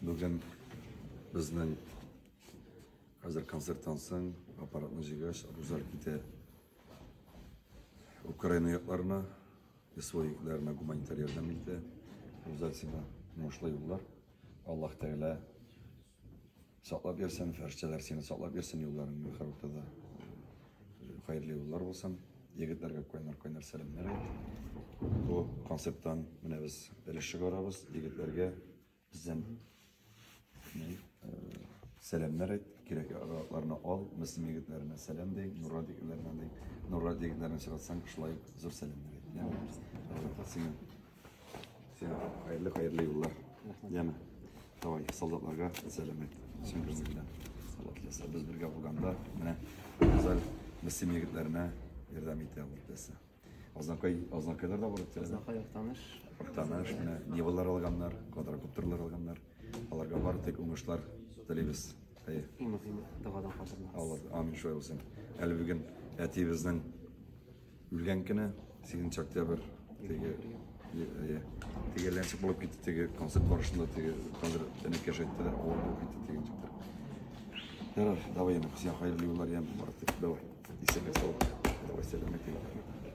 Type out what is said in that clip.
Бүген безнең хәзер концерттан соң аппаратны җыйгач, Рузаль китә Украина якларына, СВО егетләренә гуманитар ярдәм итә. Рузаль, сиңа уңышлы юллар. Аллаһ Тәгалә саклап йөрсен, фәрештәләр сине саклап йөрсен юлларыңны һәрвакытта да. Хәерле юллар булсын. Егетләргә кайнар-кайнар сәламнәр әйт. Бу концерттан менә без өлеш чыгарабыз. Егетләргә бездән сәламнәр әйт. Кирәк яракларны ал. Мөслим егетләренә сәлам ди, Нурат егетләренә ди. Нурат егетләрен очратсаң, шулай ук зур сәламнәр әйт. Яме. Сиңа. Сиңа хәерле хәерле юллар. Яме. Давай, солдатларга сәлам әйт. Чын күңелдән. Алла теләсә, без бергә булганда, менә Гүзәл Мөслим егетләренә ярдәм итә, Алла теләсә. Азнакай, Азнакайлар да барып теләде. Азнакай, Актаныш. Актаныш, менә Нивалар алганнар, квадрокоптерлар алганнар. Аларга бары тик уңышлар телибез. Әйе. Иң мөһиме, догадан калдырмагыз. Алла, амин, шулай булсын. Әле бүген әтиебезнең Үлгән көне, 8 октябрь, теге теге әллә булып китте, теге концерт барышында теге хәзер энекәш әйтте дә, авыр булып китте теге ничектер. Ярар, давай, янә, сиңа хәерле юллар, яме, бар, давай. Исәнлек, саулык. Давай, сәламәт.